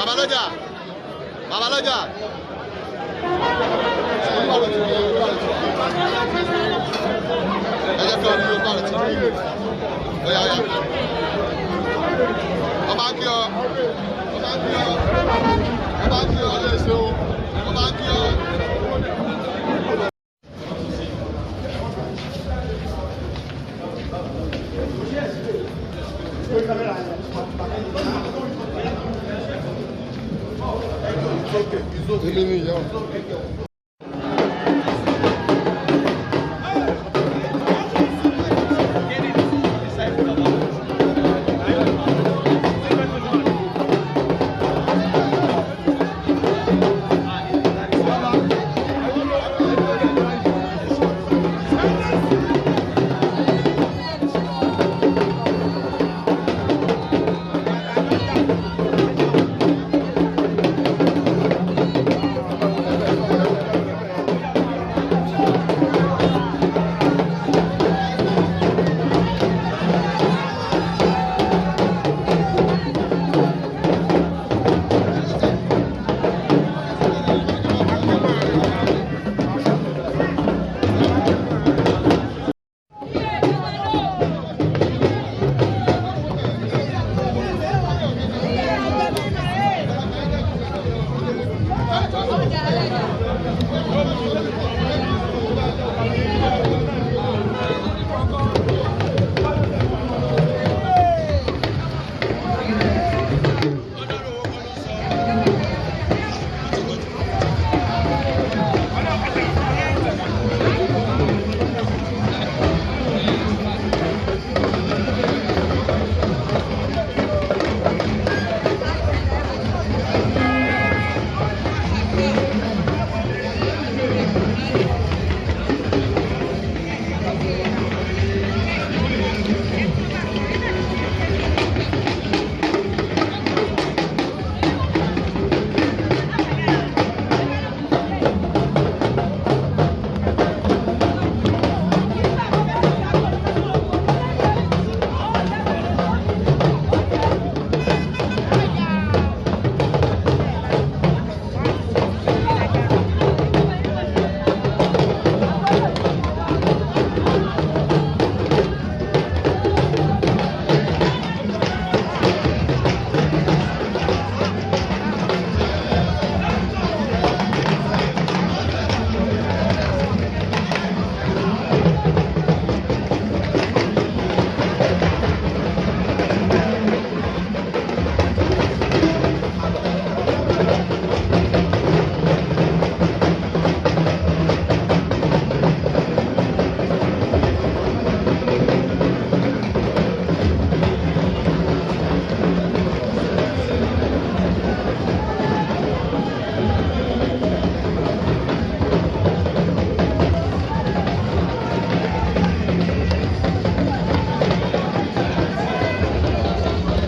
Babalọ́jà, Babalọ́jà. Olúbàdàn ti dé, Olúbàdàn ti dé. Ẹ jẹ́ kí wọ́n ní Olúbàdàn ti dé. Ọ̀yà ọ̀yà. Ọba kí ọ, ọba kí ọ, ọba kí ọ, ọlẹ́ ṣeun, ọba kí ọ. Èmi ni ìyá o.